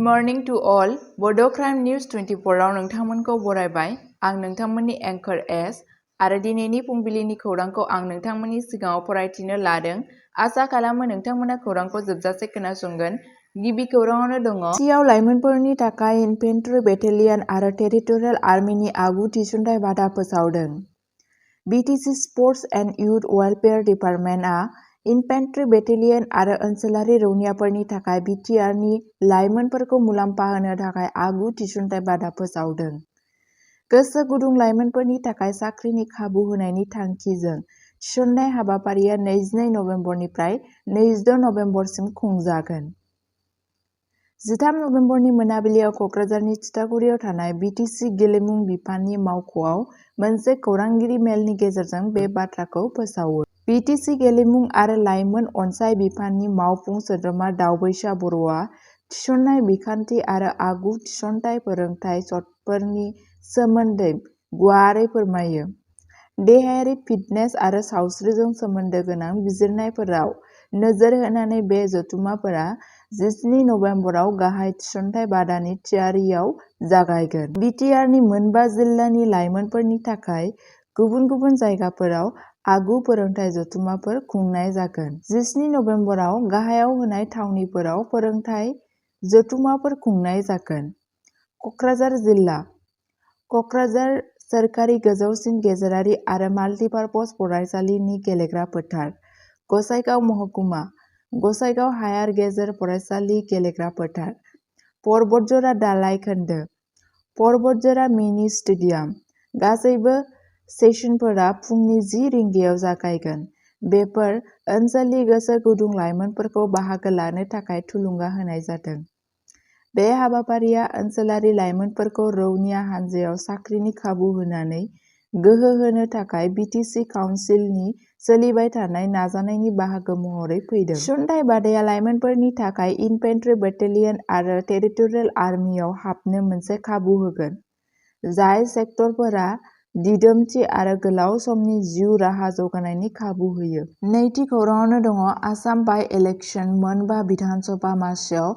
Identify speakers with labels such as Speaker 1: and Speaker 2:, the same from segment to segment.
Speaker 1: morning to all. Bodo Crime News 24 आव नोंथांमोनखौ बरायबाय। आं नोंथांमोननि एंकर एस आरो दिनैनि फुंबिलिनि खौरांखौ आं नोंथांमोननि सिगाङाव फरायथिनो लादों। आसा खालामो नोंथांमोना खौरांखौ जोबजासे खोनासंगोन। गिबि खौराङावनो दङ। सिआव लाइमोनफोरनि थाखाय इनफेन्ट्रि बेटेलियन आरो टेरिटरियेल आर्मिनि आगु थिसनथाइ बादा फोसावदों। BTC sports and youth welfare डिपार्टमेन्टआ इनफेन्ट्रि बेटेलियन आरो ओनसोलारि रौनियाफोरनि थाखाय BTRनि लाइमोनफोरखौ मुलाम्फा होनो थाखाय आगु थिसनथाइ बादा फोसावदों। गोसो गुदुं लाइमोनफोरनि थाखाय साख्रिनि खाबु होनायनि थांखिजों थिसननाय हाबाफारिया 22 नबेम्बरनिफ्राय 26 नबेम्बरसिम खुंजागोन। 13 नबेम्बरनि मोनाबिलियाव कक्राझारनि थिथागुरियाव थानाय BTC गेलेमु बिफाननि मावख'आव मोनसे खौरांगिरि मेलनि गेजेरजों बे बाथ्राखौ फोसावो। BTC गेलेमु आरो लाइमोन अनसाइ बिफाननि मावफुं सोद्रोमा दावबैसा बर'आ थिसननाय बिखान्थि आरो आगु थिसनथाइ फोरोंथाइ सर्तफोरनि सोमोन्दै गुवारै फोरमायो। देहायारि फिटनेस आरो सावस्रिजों सोमोन्दो गोनां बिजिरनायफोराव नोजोर होनानै बे जथुम्माफोरा 17 नबेम्बराव गाहाय थिसनथाइ बादानि थियारियाव जागायगोन। BTRनि मोनबा जिल्लानि लाइमोनफोरनि थाखाय गुबुन गुबुन जायगाफोराव आगु फोरोंथाइ जथुम्माफोर खुंनाय जागोन। 17 नबेम्बराव गाहायाव होनाय थावनिफोराव फोरोंथाइ जथुम्माफोर खुंनाय जागोन। कक्राझार जिल्ला: कक्राझार सोरखारि गोजौसिन गेजेरारि आरो माल्टिपार्पज फरायसालिनि गेलेग्रा फोथार। गसाइगाव महकुमा: गसाइगाव हायार गेजेर फरायसालि गेलेग्रा फोथार। पर्बतजरा दालाइ खोन्दो। पर्बतजरा मिनि स्टेडियाम। गासैबो सेसनफोरा फुंनि 10 रिंगायाव जागायगोन। बेफोर ओनसोलनि गोसो गुदुं लाइमोनफोरखौ बाहागो लानो थाखाय थुलुंगा होनाय जादों। बे हाबाफारिया ओनसोलारि लाइमोनफोरखौ रौनिया हान्जायाव साख्रिनि खाबु होनानै गोहो होनो थाखाय BTC काउन्सिलनि सोलिबाय थानाय नाजानायनि बाहागो महरै फैदों। थिसनथाइ बादाया लाइमोनफोरनि थाखाय इनफेन्ट्रि बेटेलियन आरो टेरिटरियेल आर्मियाव हाबनो मोनसे खाबु होगोन, जाय सेक्टरफोरा दिदोमथि आरो गोलाव समनि जिउ राहा जौगानायनि खाबु होयो। नैथि खौराङावनो दङ। आसाम बाइ इलेक्शन मोनबा बिधानसभा मासियाव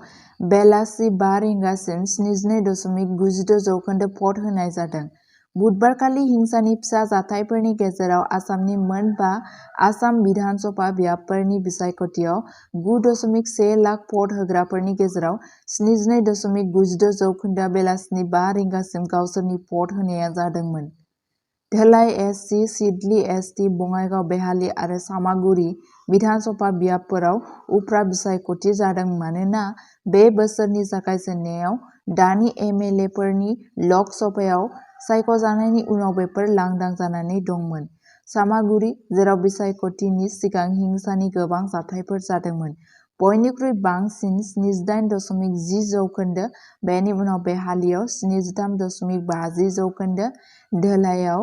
Speaker 1: बेलासि 5 रिंगासिम 72.96 जौखोन्दो भट होनाय जादों। बुधबारखालि हिंसानि फिसा जाथायफोरनि गेजेराव आसामनि मोनबा आसाम बिधानसभा बियाबफोरनि बिसायख'थियाव 9.1 लाख भट होग्राफोरनि गेजेराव 72.96 जौखोन्दोआ बेलासिनि 5 रिंगासिम गावसोरनि भट होनाया जादोंमोन। धोलाइ एससि, सिडली एसटि, बङाइगाव बेहालि आरो सामागुरि बिधानसभा बियाबफोराव उफ्रा बिसायख'थि जादों मानोना बे बोसोरनि जागायजेन्नायाव दानि MLAफोरनि लक सभायाव सायख'जानायनि उनाव बेफोर लांदां जानानै दंमोन। सामागुरि, जेराव बिसायख'थिनि सिगां हिंसानि गोबां जाथायफोर जादोंमोन, बयनिख्रुइ बांसिन 78.10 जौखोन्दो, बेनि उनाव बेहालियाव 73.50 जौखोन्दो, धोलाइयाव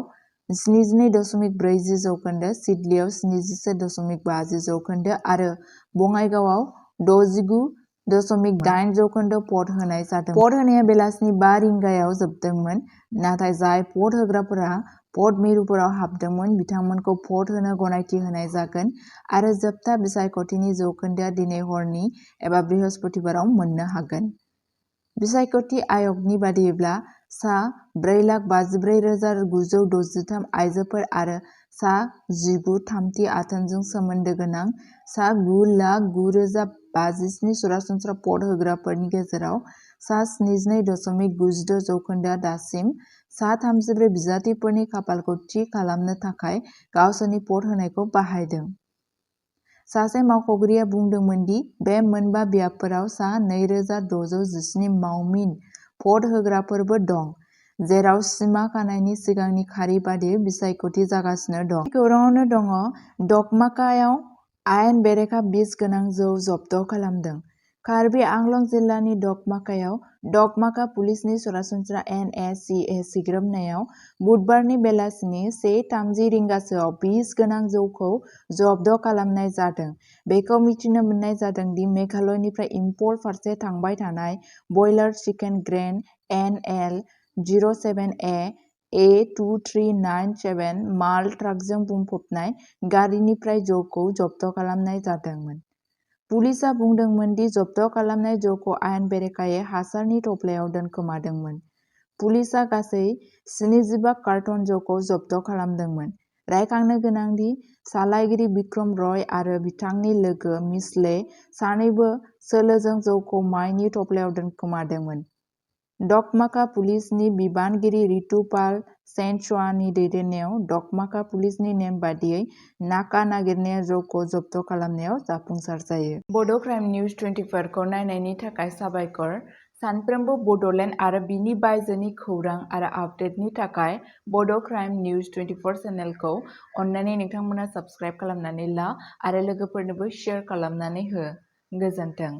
Speaker 1: 72.40 जौखोन्दो, सिडलीयाव 71.50 जौखोन्दो आरो बङाइगावआव 69.8 जौखोन्दो भट होनाय जादों। भट होनाया बेलासिनि 5 रिंगायाव जोबदोंमोन, नाथाय जाय भट होग्राफोरा भट मिरुफोराव हाबदोंमोन बिथांमोनखौ भट होनो गनायथि होनाय जागोन आरो जोबथा बिसायख'थिनि जौखोन्दोआ दिनै हरनि एबा बृहस्पतिबाराव मोननो हागोन। बिसायख'थि आय'गनि बादिब्ला सा 4,54,963 आइजोफोर आरो सा 19 थामथि आथोनजों सोमोन्दो गोनां सा 9,09,057 सरासनस्रा भट होग्राफोरनि गेजेराव सा 72.96 जौखोन्दोआ दासिम सा 34 बिजाथिफोरनि खाफालखौ थि खालामनो थाखाय गावसोरनि भट होनायखौ बाहायदों। सासे मावख'गिरिया बुंदोंमोन दि बे मोनबा बियाबफोराव सा 2,617 मावमिन भट होग्राफोरबो दं, जेराव सिमा खानायनि सिगांनि खारि बादियै बिसायख'थि जागासिनो दं। खौराङावनो दङ। डकमाकायाव आयेन बेरेखा बिस गोनां जौ जब्द खालामदों। कार्बि आंलं जिल्लानि डकमाकायाव डकमाका पुलिसनि सरासनस्रा NACA सिग्रोमनायाव बुधबारनि बेलासिनि 1:30 रिंगासोआव बिस गोनां जौखौ जब्द खालामनाय जादों। बेखौ मिथिनो मोननाय जादों दि मेघालयनिफ्राय इम्फल फारसे थांबाय थानाय बयलार chicken grain NL 07A A2397 माल ट्राकजों बुंफबनाय गारिनिफ्राय जौखौ जब्द खालामनाय जादोंमोन। पुलिसआ बुंदोंमोन दि जब्द खालामनाय जौखौ आयेन बेरेखायै हासारनि थफ्लायाव दोनखोमादोंमोन। पुलिसआ गासै 75 कार्टन जौखौ जब्द खालामदोंमोन। रायखांनो गोनां दि सालायगिरि बिक्रम रय आरो बिथांनि लोगो मिचले सानैबो सोलोजों जौखौ मायनि थफ्लायाव दोनखोमादोंमोन। डकमाका पुलिसनि बिबानगिरि रितुपाल सेनचुआनि दैदेननायाव डकमाका पुलिसनि नेम बादियै नाका नागिरनाया जौखौ जब्द खालामनायाव जाफुंसार जायो। बड' क्राइम निउज 24 खौ नायनायनि थाखाय साबायखर। सानफ्रोमबो बड'लेण्ड आरो बिनि बायजोनि खौरां आरो आपडेटनि थाखाय बड' क्राइम निउज 24 चेनेलखौ अन्नानै नोंथांमोना साबस्क्राइब खालामनानै ला आरो लोगोफोरनोबो शेयार खालामनानै हो। गोजोन्थों।